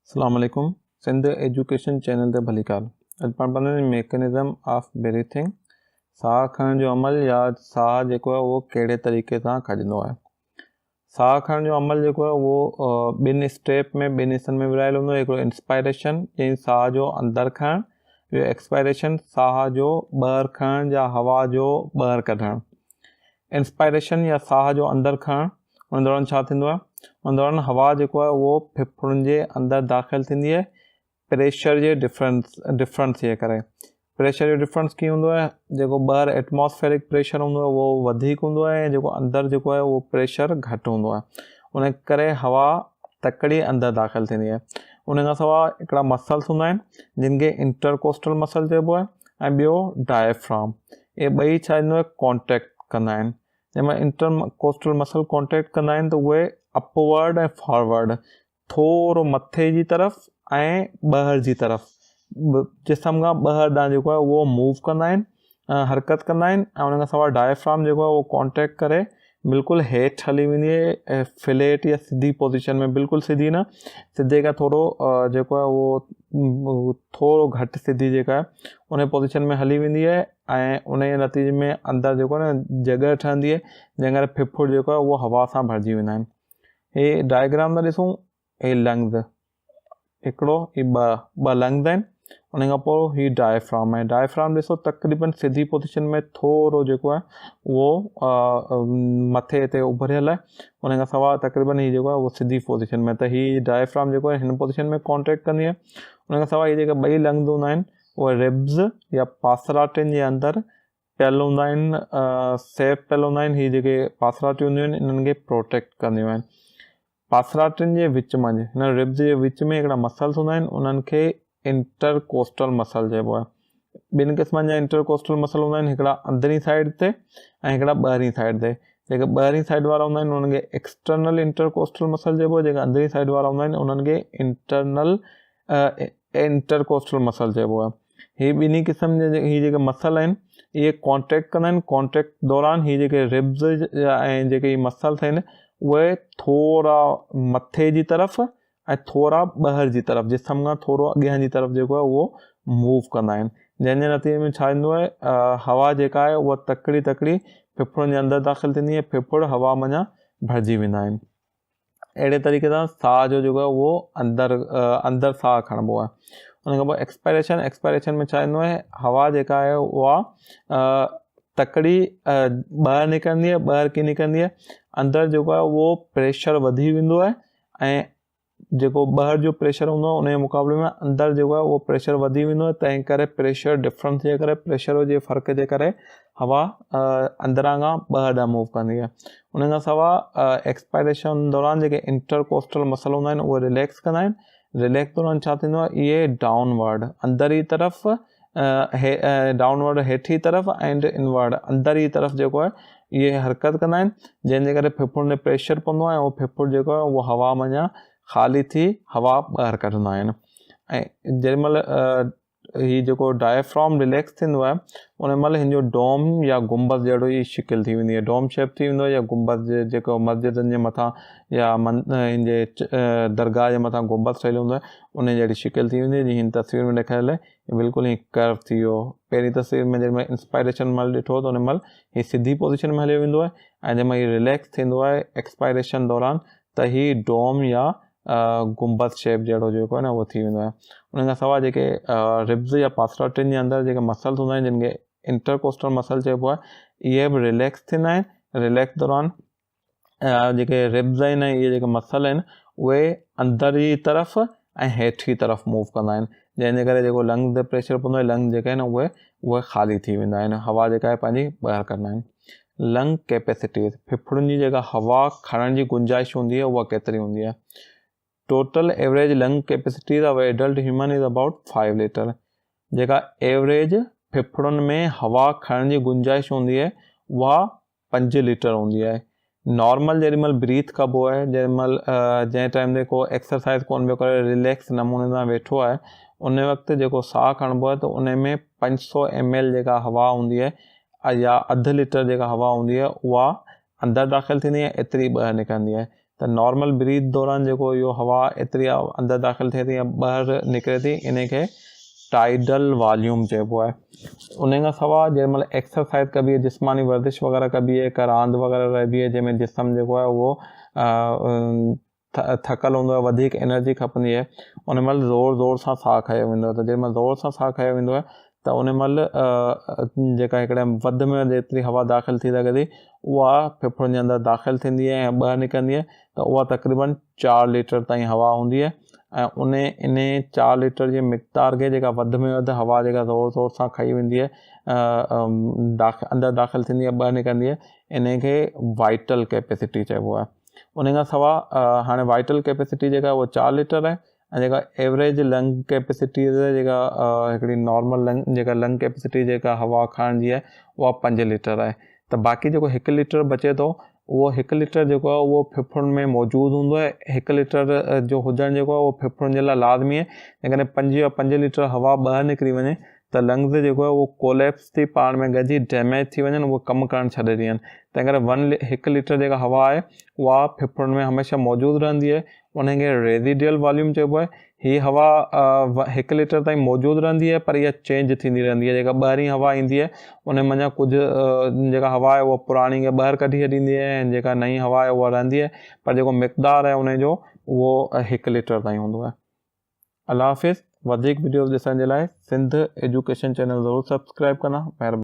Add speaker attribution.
Speaker 1: اسلام عليڪم Sindh education channel تي ڀليڪار. اڄ پاڻ پڙهنداسين ميڪنزم آف بريٿنگ، ساهه کڻڻ جو عمل يا ساهه جيڪو آهي اهو ڪهڙي طريقي سان کڄندو آهي. ساهه کڻڻ جو عمل جيڪو آهي اهو ٻن اسٽيپ ۾ ٻن حصن ۾ ورهايل هوندو آهي. هڪڙو انسپائريشن يعني ساهه جو اندر کڻڻ، ٻيو ايڪسپائريشن ساهه جو ٻاهر کڻڻ يا هوا جو ٻاهر ڪڍڻ. انسپائريشن يا ساهه جو اندر کڻڻ ان دوران ڇا ٿيندو آهي؟ ان دوران هوا جيڪو آهي اهو ڦڦڙن جي اندر داخل ٿيندي آهي پريشر جي ڊفرنس ڊفرنس جي ڪري. پريشر جو ڊفرنس ڪيئن هوندو آهي؟ جيڪو ٻاهر ايٽماسفيرڪ پريشر هوندو آهي اهو وڌيڪ هوندو آهي ۽ جيڪو اندر جيڪو آهي اهو پريشر گهٽ هوندو آهي. ان ڪري هوا تڪڙي اندر داخل ٿيندي آهي. ان کان سواء هڪڙا مسلس هوندا آهن جن کي انٽرڪوسٽل مسل چئبو آهي ۽ ٻيو ڊائفرام. اهي ٻئي ڇا ٿيندو آهي ڪانٽيڪٽ ڪندا آهن. جنهن مهل انٽر ڪوسٽل مسل ڪانٽريڪٽ ڪندا آهن ته اهي اپورڊ ۽ فارورڊ ٿورو مٿي جي طرف ۽ ٻاهر جي طرف جسم کان ٻاهر ڏانهن جيڪو آهي اهو موو ڪندا آهن حرڪت ڪندا آهن ۽ ان کان سواء ڊائفرام جيڪو آهي اهو ڪانٽريڪٽ ڪري بلڪل هيٺ هلي ويندي آهي فليٽ يا سڌي پوزيشن ۾ بلڪل سڌي نه سڌي کان ٿورو جيڪو آهي اهو ٿورو گهٽ سڌي جيڪا آهي ان پوزيشن ۾ هلي ويندي آهي ۽ ان جي نتيجي ۾ اندر جيڪو آهي نه جڳهه ٺهندي آهي جنهن ڪري ڦڦڙ جيڪو آهي اهو هوا سان ڀرجي ويندا آهن. هي ڊائگرام ٿا ڏسون هي لنگز هڪڙو هي ٻه ٻه لنگز آهن ان کان پوء هي ڊائفرام آهي. ڊائفرام ڏسو تقريبن سڌي پوزيشن ۾ ٿورو جيڪو آهي اهو مٿي تي اڀريل آهي ان کان سواء تقريبن هي جيڪو آهي اهو سڌي پوزيشن ۾ ته هي ڊائفرام جيڪو آهي هن پوزيشن ۾ ڪانٽريڪٽ ڪندي آهي. ان کان سواء هي جيڪا ٻئي لنگز هوندا آهن اهي ربز يا پاسراٽين جي اندر پيل هوندا آهن، سيف پيل هوندا آهن. هي جيڪي پاسراٽيون هونديون آهن انهن کي پروٽيڪٽ ڪنديون آهن. پاسراٽين جي وچ منجهه هن ربز جي وچ ۾ هڪڙا مسلس هوندا آهن انهن کي انٽر ڪوسٽل مسل چئبو آهي. ٻن قسمن جا انٽر ڪوسٽل مسل هوندا آهن، هڪڙا اندرين سائيڊ تي ۽ هڪڙا ٻاهرين سائيڊ تي. جيڪي ٻاهرين سائيڊ وارا هوندا آهن انهن کي ايڪسٽرنل انٽر ڪوسٽل مسل چئبو آهي، جيڪي اندرين سائيڊ وارا هوندا آهن انهن کي انٽرنل انٽرڪوسٽل مسل چئبو آهي. هي ٻنهي قسم جا هي جيڪي مسل آهن اهي ڪانٽريڪٽ ڪندا آهن ڪانٽريڪٽ دوران هي جيڪي ربز ۽ جيڪي هي مسلس آهن اهي ٿورا مٿي جي طرف ۽ ٿورا ٻاهر جي طرف جسم کان ٿورو اڳيان جي طرف جيڪو آهي اهو موو ڪندا آهن جنهن جي نتيجي ۾ ڇا ٿيندو آهي هوا جيڪا آهي اها تڪڙي تڪڙي ڦڦڙن جي اندر داخل ٿيندي آهي ڦڦڙ هوا منجهان ڀرجي ويندا آهن. اهڙي طريقي سان ساهه جو جيڪو آهي اهو اندر اندر ساهه کڻبو آهي. ان کان پوء ايڪسپائريشن، ايڪسپائريشن ۾ ڇا ايندو آهي هوا جيڪا آهي اها تڪڙي ٻاهر نڪرندي آهي ٻاهر ڪيئن نڪرندي آهي اندر جيڪو آهي اهو پريشر وڌي ويندو آهي ۽ جيڪو ٻاهر جو پريشر هوندو آهي ان جي مقابلي ۾ اندر جيڪو آهي اهو پريشر وڌي ويندو آهي تنهن ڪري پريشر ڊفرنس جي ڪري پريشر جي فرق جي ڪري هوا اندران کان ٻاهر ڏانهن موو ڪندي آهي. ان کان سواء ايڪسپائريشن دوران جيڪي انٽر ڪوسٽل مسل هوندا آهن اهي رليڪس ڪندا آهن. رليڪس دوران ڇا ٿيندو آهي اهي ڊائون ورڊ اندر جي طرف ڊائون ورڊ هيٺ جي طرف اينڊ انورڊ اندر جي طرف جيڪو آهي اهي حرڪت ڪندا آهن جنهن جي ڪري ڦڦڙن تي پريشر پوندو آهي ۽ اهو ڦڦڙ جيڪو آهي اهو هوا منجهان خالي ٿي هوا ٻاهر ڪڍندا آهن ۽ جيڏي مهل هي جيڪو ڊائفرام رليڪس ٿيندو آهي ان مهل هن جو ڊوم يا گنبذ جهڙو ئي شڪل ٿي ويندي آهي ڊوم شيپ ٿي ويندو آهي يا گنبذ جيڪو مسجدن جي مٿان يا هن جي درگاهه جي مٿان گنبذ ٺهيل هوندو آهي ان جهڙي شڪل ٿي ويندي آهي جيئن هن تصوير ۾ ڏيکاريل آهي بلڪل ائين ڪرو ٿي ويو. پهرين تصوير ۾ جڏهن انسپائريشن مهل ڏٺو ته ان مهل هي سڌي پوزيشن ۾ هليو ويندو آهي ۽ جنهن مهل هي رليڪس ٿيندو آهي ايڪسپائريشن دوران ته هي ڊوم يا گنبذ شيپ جهڙو جيڪو آهي نه اهو ٿي ويندو آهي. ان کان سواء جيڪي ربز يا پاسراٽين جي اندر جيڪي مسلز هوندا آهن جن کي انٽرڪوسٽل مسل چئبو آهي اهي به رليڪس ٿيندا آهن. رليڪس دوران جيڪي ربز آهن ۽ اهي جيڪي مسل آهن اهي اندر جي طرف ۽ هيٺ جي طرف موو ڪندا آهن جنهن جي ڪري جيڪو لنگز تي پريشر پوندو آهي لنگز جيڪي آهن اهي اهي خالي ٿي ويندا آهن هوا جيڪا آهي پنهنجي ٻاهر ڪڍندا آهن. لنگ ڪيپيسٽيز، ڦڦڙن جي جيڪا هوا کڻڻ جي گنجائش هوندي آهي اها ڪيتري هوندي آهي؟ Total average lung capacities of adult human is about 5 litre. جيڪا ايوريج ڦڦڙن ۾ هوا کڻڻ جي گنجائش هوندي آهي اها 5 ليٽر هوندي آهي. نارمل جيڏي مهل بريٿ ڪبو آهي جيڏي مهل جنهن ٽائيم تي ڪو ايڪسرسائز ڪونه پيو ڪري رليڪس نموني سان ويٺو آهي ان وقت جيڪو ساهه کڻبو آهي ته ان ۾ 500 ايم ايل جيڪا هوا هوندي آهي يا اڌ ليٽر جيڪا هوا هوندي آهي اها اندر داخل ٿيندي آهي ايتري ٻاهر نڪرندي آهي. ته نارمل بريٿ دوران جيڪو اهو هوا ايتري اندر داخل ٿئي ٿي يا ٻاهر نڪري ٿي ان کي ٽائيڊل واليوم چئبو آهي. ان کان سواء جنهن مهل ايڪسرسائز ڪبي آهي جسماني ورزش وغيره ڪبي آهي ڪا راند وغيره رهبي آهي جنهن ۾ جسم جيڪو آهي اهو ٿڪل هوندو آهي وڌيڪ انرجي کپندي آهي ان مهل زور زور سان ساهه کنيو ويندو آهي ته جنهن مهل زور سان ساهه کنيو ويندو آهي ته ان مهل جيڪا هڪڙي وڌ ۾ وڌ ايتري هوا داخل ٿي سگهي ٿي اها ڦڦڙن جي اندر داخل ٿيندي آهي ۽ ٻاهر نڪرندي آهي ته اها تقريبن چار ليٽر تائين هوا هوندي آهي ۽ ان ان چار ليٽر جي مقدار کي جيڪا وڌ ۾ وڌ هوا جيڪا زور زور سان کئي ويندي آهي اندر داخل ٿيندي آهي ٻاهر نڪرندي آهي ان کي وائٽل ڪيپيسٽي چئبو آهي ان کان سواء هاڻي وائٽل ڪيپيسٽي جيڪا اها چار ليٽر آهي ۽ جيڪا ايوريج لنگ ڪيپيسٽي جيڪا هڪڙي نارمل لنگ جيڪا لنگ ڪيپيسٽي جيڪا هوا کڻڻ جي آهي اها پنج ليٽر آهي ته باقي جيڪو هڪ ليٽر بچي ٿو اهو هڪ ليٽر جيڪو آهي اهو ڦڦڙن ۾ موجود هوندو آهي هڪ ليٽر جو هجڻ جيڪو آهي اهو ڦڦڙن جي لاء لازمي آهي جيڪڏهن پنج يا پنج ليٽر هوا ٻاهر نڪري وڃي ته لنگز جيڪو آهي اهو ڪوليپس ٿي پاڻ ۾ گڏجي ڊيميج ٿي وڃن اهي ڪم ڪرڻ ڇڏي ڏين تنهن ڪري ون هڪ ليٽر جيڪا هوا آهي اها ڦڦڙن ۾ هميشه موجود رهندي آهي ان کي ريزيڊيل واليوم چئبو آهي. هي هوا هڪ ليٽر تائين موجود رهندي آهي پر اها چينج ٿيندي رهندي آهي جيڪا ٻاهرين هوا ايندي آهي ان منجهان ڪجهه جيڪا هوا آهي اها پراڻي کي ٻاهر ڪڍي ڇڏيندي آهي ۽ جيڪا نئين هوا آهي اها رهندي آهي پر جيڪو مقدار آهي ان جو اهو هڪ ليٽر تائين هوندو آهي. الله حافظ وڌيڪ وڊيوز ڏسڻ جي لاء سنڌ ايجوڪيشن چينل ضرور سبسڪرائب ڪندا مهرباني.